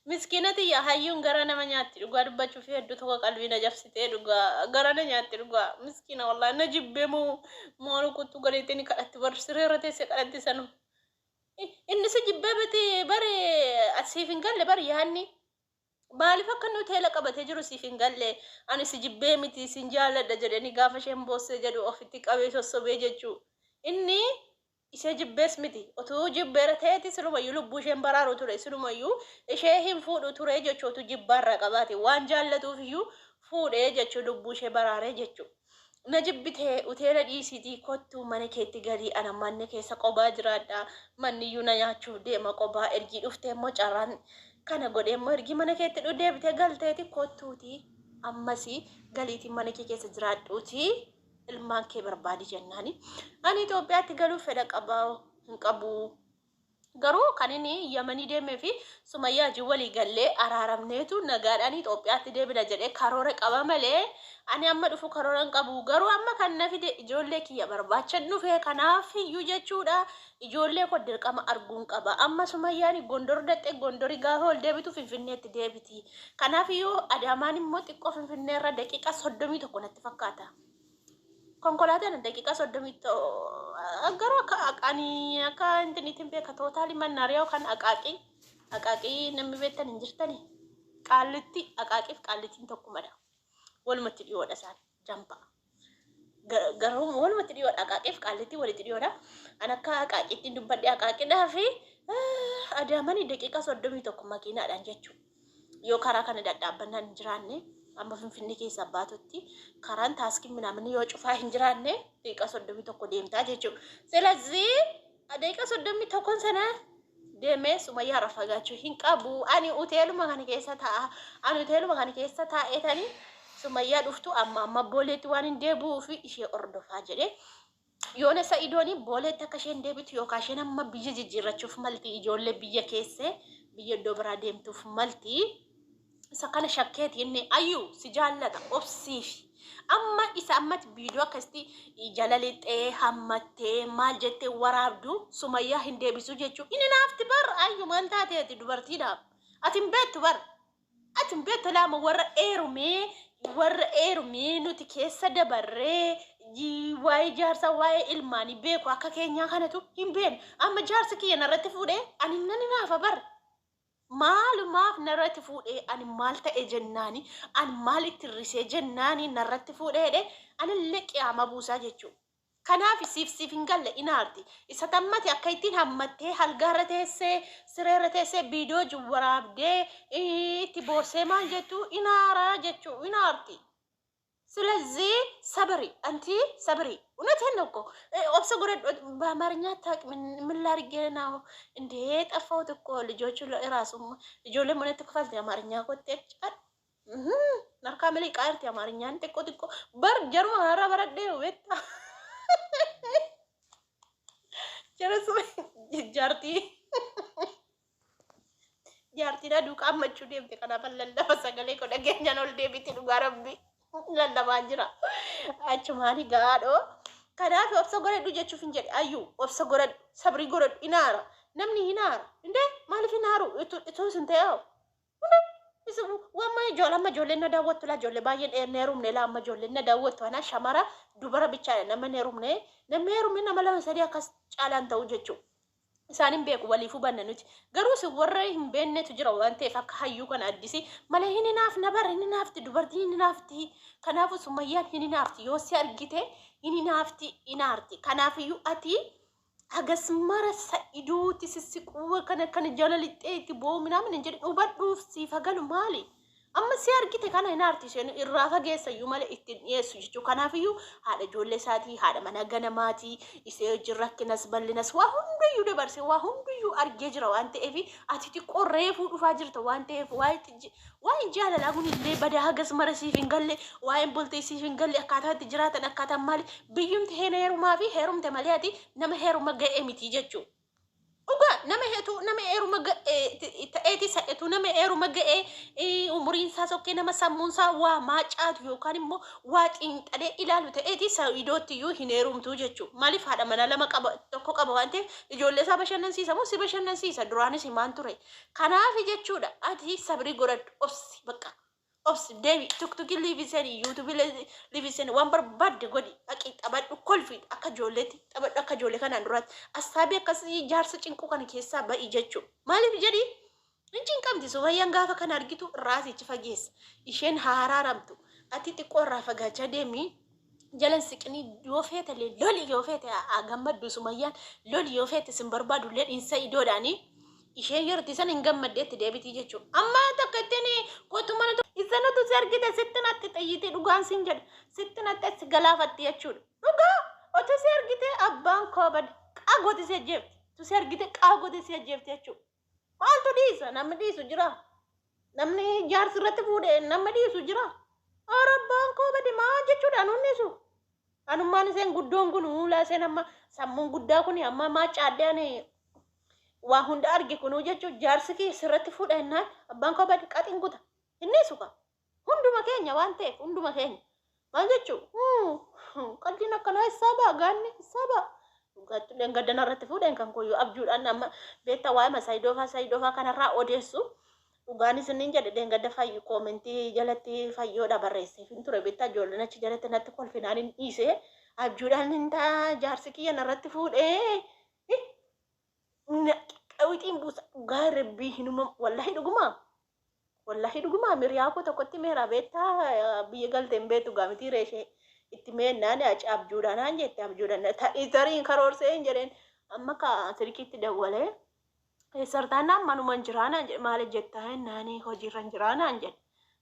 Miskiina tiyya hayyuun garaa nama nyaatti dhugaa dubbachuuf hedduu tokko qalbii na jabsitee dhugaa garaa na nyaatti dhugaa miskiina wallahi na jibbee moo moo rukuttu galeetti ni kadhatti bar siree irra teessee kadhatti sanu inni si jibbee miti bari ati siif hin galle bari yaanni maaliif akka inni hoteela qabatee jiru siif hin galle ani si jibbee miti sin jaalladha jedhanii gaafa isheen boossee jedhu ofitti qabee sossobee jechuu inni Ishee jibbees miti. Utuu jibbeera ta'eeti silumayyuu lubbuu ishee hin baraaru ture. Silumayyuu ishee hin fuudhu ture jechuu utuu jibbaa irraa qabaate. Waan jaallatuuf iyyuu fuudhee jechuu lubbuu ishee baraaree jechuu. Na jibbite uteela dhiisiitii kottu mana keetti galii ana manni keessa qobaa jiraadha. Manniyyuu na nyaachuuf deema qobaa ergii dhuftee immoo carraan kana godhee immoo ergii mana keetti deebitee galteeti kottuutii ammasii galiitii mana kee keessa jiraadhuutii ilmaan kee barbaadi jennaani. Ani Itoophiyaatti galuuf fedha qaba hin qabu. Garuu kan inni Yamanii deemee fi Sumayyaa wajjin walii gallee araaramneetu nagaadhaan Itoophiyaatti deebina jedhee karoora qaba malee ani amma dhufu karoora hin qabu. Garuu amma kan na fide ijoollee kiyya barbaachan dhufe kanaaf iyyuu jechuudha. Ijoollee koo dirqama arguun qaba. Amma Sumayyaan Gondor dhaqxee Gondori gaafa ol deebitu Finfinneetti deebiti. Kanaaf iyyuu Adaamaan immoo xiqqoo Finfinneerra daqiiqaa 31 natti fakkaata. Konkolaataan daqiiqaa 30 garuu akka ani akka intiniitiin beeka tootaalii mannaariyaa yookaan aqaaqii aqaaqii namni beektan hin jirtani. Qaallitti aqaaqiif qaallittiin tokkumadha. Walumatti dhiyoodha isaan jambaa. Garuu walumatti dhiyoodha aqaaqiif qaallittiin walitti dhiyoodha. An akka aqaaqiittiin dubbadhe aqaaqidhaa fi adaamanii daqiiqaa 31 makiinaadhaan jechuudha. Yoo karaa kana dhadhaabbannaan hin jiraanne amma Finfinnee keessaa baatutti karaan taaskiin minaaminni yoo cufaa hin jiraanne daqiiqaa 31 deemtaa jechuudha. Silazii daqiiqaa 31 sana deemee Sumayyaa irraa fagaachuu hin qabu. Ani hoteeluma kana keessa taa'a. Ani hoteeluma kana keessa taa'eetani Sumayyaa dhuftu amma amma booleetti waan hin deebi'uuf ishee hordofaa jedhee Yoona Sa'idooni Booleetti akka isheen deebitu yookaan isheen amma biyya jijjiirrachuuf malti ijoollee biyya keessee biyya iddoo biraa deemtuuf malti. Isa kana shakkeeti inni ayyu si jaallata obsiifi. Amma isa ammatti viidiyoo akkasitti jala lixxee hammattee maal jettee waraabdu Sumayyaa hin deebisuu jechuu inni naafti bar ayyu maal taateeti dubartiidhaaf ati hin beektu bar. Ati hin beektu laama warra eerumee warra eerumee nuti keessa dabarree waa'ee jaarsaa waa'ee ilmaanii beeku akka keenyaa kanatu hin beeknu. Amma jaarsi kiyya narratti fuudhee ani nan hinaafa bar. Maalumaaf narratti fuudhee ani maal ta'e jennaani ani maal itti hir'isee jennaani narratti fuudhee jedhee anillee qiyaamaa buusaa jechuudha. Kanaaf siif siif hin galle in aarti. Isa tammate akka ittiin hammattee halgaarra teessee sireerra teessee viidiyoo wajjin waraabdee itti boossee maal jettu in aaraa jechuu in aarti. ስለዚህ ሰብሪ አንቲ ሰብሪ እውነቴን ነው እኮ ኦብሰ ጎረድ በአማርኛ አታውቅም። ምን ላድርጌ ነው እንዴ ጠፋሁት እኮ ልጆቹ ራሱ ijoollee manatti kafalti አማርኛ kottee Narkaa miliqaa jirti Amaarinyaan xiqqoo xiqqoo bar jaruma kanarraa baradhee beektaa. Jara sun jaartii jaartiin aduu qaammachuu deemte kanaaf lallaba sagalee koo dhageenyaan ol deebiti dhugaa rabbi lallabaa jira. Achumaani gaadhoo. Kanaaf obsa godhadhu jechuuf hin jedhe ayyuu obsa godhadhu sabrii godhadhu inaara namni hinaara indee maaliif hinaaru ituu isin ta'e Wamma ijoollee amma ijoolleen na daawwattu laa ijoollee baay'een hin heerumne laa amma ijoolleen na daawwattu ana shamara dubara bichaadha nama hin heerumne namni heerumne nama lama sadii akkas caalaan ta'u jechuudha. Isaan hin beeku waliif hubanna nuti garuu isin warra hin beeknetu jira waan ta'eef akka hayyuu kana addisi malee hin hinaafna bara hin hinaafti dubartiin hin hinaafti kanaafuu Sumayyaan hin hinaafti yoo si argite hin hinaafti hinaarti kanaafiyyuu ati Hagas mara sa'iduutti sissiquu kana kana jala lixxee itti boo'u minaamin hin jedhin hubadhuuf siif hagalu maali? Amma si argite kana hin aarti isheen irraa fageessa iyyuu malee ittiin dhiyeessu jechuudha. Kanaafiyyuu haadha ijoollee isaatii, haadha mana ganamaatii, isee wajjin rakkinas bal'inas waa hundayyuu dabarse waa hundayyuu argee jira waan ta'eef ati xiqqoo reefuu dhufaa jirta waan ta'eef waa'ee Waa'een jaalalaa kun illee badaa hagas mara siif hin galle, waa'een bultii siif hin galle, akkaataa itti jiraatan akkaataan maali, biyyumti heena heerumaa fi heerumte malee ati nama heeruma ga'e miti jechuu. Dhugaa nama heetu nama heeruma ga'e ta'eeti sa'etu nama heeruma ga'e Umuriin isaa sokkee nama sammuun isaa waa maacaatu yookaan immoo waa xiinxalee ilaalu ta'eeti Sa'idootti iyyuu hin heerumtuu jechuudha. Maaliif haadha manaa lama qaba, tokko qaba waan ta'eef ijoollee isaa bashannansiisa moo si bashannansiisa? Duraanis himaan ture. Kanaaf jechuudha, ati sabrii godhadhu, obsi, bakka obsi, deebi TikTokii live seeni, YouTubeii live seeni, waan barbaadde godhi, dhaqi taphadhu, kolfi akka ijoolleetti taphadhu, akka ijoollee kanaan duraatti assaabii akkasii jaarsa cinquu kana keessaa ba'i jechuudha. Maaliif jedhi, hin cinqamti Sumayyaan gaafa kana argitu, irraa asichi fageessa. Isheen haa araaramtu. Ati xiqqoo irraa fagaachaa deemi. Jalan siqinii, yoo feete illee loli, yoo feete haa gammaddu Sumayyaan, loli yoo feete, sin barbaadu illee dhiinsa idoodhaanii. Isheen yeroo san hin gammaddeetti deebitii jechuudha. Amma takka ittiin kootu mana isa nutu si argite sitti natti xayyitii, dhugaan sin jedha, sitti natti as galaafatti jechuudha. Dhugaa otoo si argite abbaan koo bade qaagooti si ajjeefti. Tu si argite qaagooti si ajjeefti jechuudha. Maaltu dhiisa? Namni dhiisu jira. Namni jaarsi irratti fuudhee nama dhiisu jira. Abbaan koo bade maal jechuudha nuun dhiisu. Anummaan isheen guddoon kun ulaa isheen amma sammuun guddaa kun amma maa caaddee ani waa hunda arge kunuu jechuun jaarsi kee sirratti fuudha jennaan abbaan koo bade qaxiin kuta. Inni suka. Hunduma keenya waan ta'eef, hunduma keenya. Maal jechuun qalbiin akkanaa isaa ba'a, gaanni isaa ba'a. Dhugaatti gaddan irratti fuudheen kan koyyuu abjuudhaan amma beektaa waa'ee Sayidoofaa Sayidoofaa kanarraa odeessu. Dhugaan isiniin jedhe, deengadda fayyu commentii jalatti fayyoodha barreesseef hin ture, beektaa, ijoolleen achi jalatti natti kolfinaan hin dhiise. Abjuudhaan hin ta'a, jaarsi kiyya narratti fuudhee qawixiin buusa, dhugaa rabbii hinuma, wallahi dhugumaa. Wallahi dhugumaa, miriyaa koo tokkotti meera, beektaa, biyya galtee hin beektu gaamitii reeshee itti meennaan achi abjuudhaan naan jette, abjuudhaan tarii karoorsee hin jedheen. Amma ka silkiitti dawwalee, "Eessartaan manuma hin jiraa?" naan jedhe. "Maal jettaa?" jennaanii, "Hojiirra hin jiraa" naan jedhe.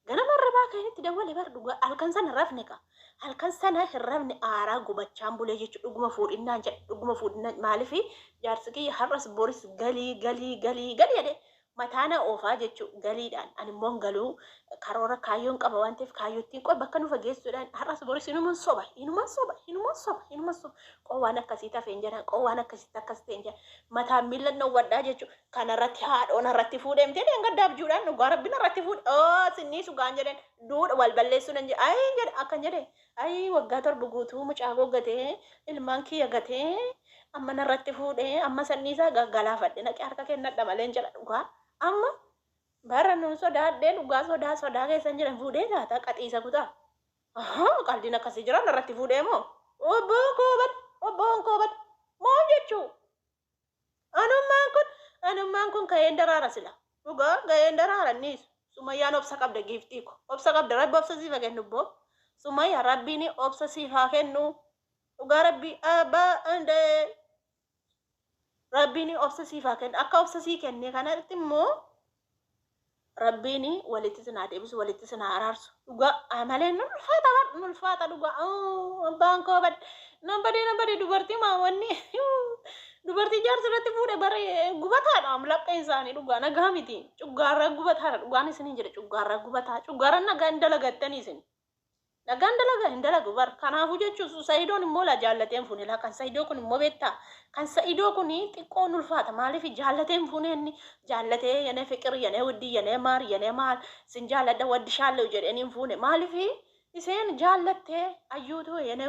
Ganama irra kan itti dawwale bar, dhugaa halkan sana rafne ka, halkan sana hin rafne, aaraa gubachaan bulee jechuudha. Dhuguma fuudhinnaan jedhe, dhuguma fuudhinnaan. Maaliif jaarsi kiyya har'as boris galii galii galii galii jedhe mataana oofaa jechuudha galiidhaan. Ani immoo galuu karoora kaayyoon qaba waan ta'eef kaayyottiin qoy bakka nu fageessuudhaan har'as boris inuman soba, inuman soba, inuman soba, inuman soba. Qoo waan akkasii tafeen jedhan, qoo waan akkasitti akkas ta'een jedhan, mataan miila dhowwadhaa jechuudha. Kanarratti haadhoon irratti fuudhee deengadda abjuudhaan, dhugaa rabbiin irratti fuudhe oo sinnii sugaan jedheen duudha wal balleessuu nan jedhe, ayi jedhe, akkan jedhe, ayi waggaa 7 guutuu mucaa koo gatee, ilmaan kiyya gatee, amma narratti fuudhee, amma sanniisaa gaggalaafadhe naqee harka kennadha malee hin jedha. Dhugaa amma bara nuun sodaadhee, dhugaa sodaa sodaa keessan jiran fuudhee laata qaxiisa kutaa. Qaldiin akkasii jira, narratti fuudhee moo obboon koo bad, obboon koo bad moo jechuu. Anummaan kun ka'een daraara sila, dhugaa ga'een daraara niisu. Sumayyaan obsa qabda, giiftii ko obsa qabda, rabbi obsa siif haa kennu. Boo Sumayyaa, rabbiin obsa siif haa kennu, dhugaa rabbi abbaa andee rabbiin obsa siif haa kennu. Akka obsa sii kenne kanatti immoo rabbiin walitti sin haa deebisu, walitti sin haa araarsu. Dhugaa malee nu ulfaata bar, nu ulfaata dhugaa. Abbaan koo bad nan badee, nan badee. Dubartii maa wanni dubartii jaarsa irratti fuudhe bare gubataadha lapheen isaanii, dhugaa nagaa miti, cuggaarraa gubataadha. Dhugaan isiniin jedhe, cuggaarraa gubataa, cuggaarraa nagaa hin dalagattanii, isin nagaan dalaga hin dalagu bar. Kanaafuu jechuun Sa'idoon immoo laa jaallateen fuune laa. Kan Sa'idoo kun immoo beektaa, kan Sa'idoo kun xiqqoon ulfaata. Maaliif jaallateen fuune? Inni jaallatee የኔ ፍቅር የኔ ውድ የኔ ማር የኔ maal sin jaalladha waddishaallee jedheen hin fuune. Maaliif isheen jaallattee ayyuutu የኔ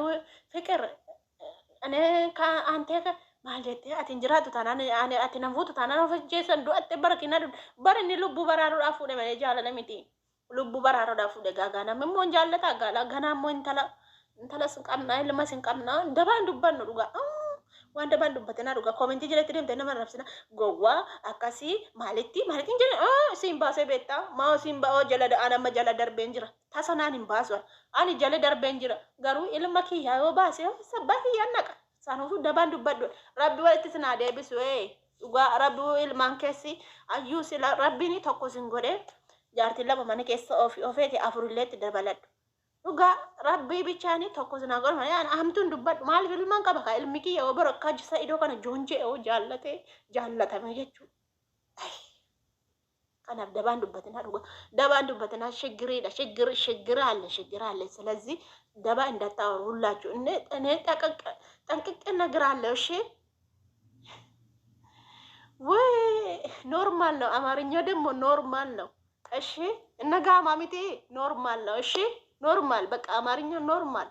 ፍቅር እኔ አንተ maal jettee, ati hin jiraattu taanaan ani ati nan fuutu taanaan of ajjeesan du'atte bara kina bara inni lubbuu baraaruudhaaf fuudhe malee jaalala miti. Lubbuu baraaruudhaaf fuudhe. Gaagaa namni immoo hin jaallata gaala ganaa immoo intala intalas hin qabnaa, ilmas hin qabnaa. Dabaan dubbannu, dhugaa waan dabaan dubbatinaa, dhugaa commentii jalatti deemtee nama rabsina, gowwaa akkasii maalitti maalitti hin jedhe. Siin baasee beektaa maa siin ba'oo jala an amma jala darbeen jira, tasa naan hin baasu, ani jala darbeen jira. Garuu ilma kiyyaa yoo baase sabbaa kiyyaan naqa. Sanuufuu dabaan dubbadhu. Rabbi walitti sinaa deebisu. Ee, dhugaa rabbi ilmaan keessi ayyuu sila rabbiin tokko sin godhe, jaartiin lama mana keessa ofi ofeeti afurilleetti dabaladhu. Dhugaa rabbii bichaani tokko sinaa godhe malee ani hamtuun dubbadhu. Maaliif ilmaan qaba kaa, ilmi kiyya yoo bara akka Sa'idoo kana joonjee yoo jaallatee jaallatame jechuudha. Kanaaf dabaan dubbatinaa, dhugaa dabaan dubbatinaa. ሽግሪidha ሽግር ሽግር አለ፣ ሽግር አለ። ስለዚህ ደባ እንዳታወሩ ሁላችሁ። እኔ ጠንቅቄ እነግራለሁ። እሺ ወይ normal ነው። አማርኛ ደግሞ normal ነው። እሺ እነጋማ miti, normal ነው። እሺ normal በቃ አማርኛ normal.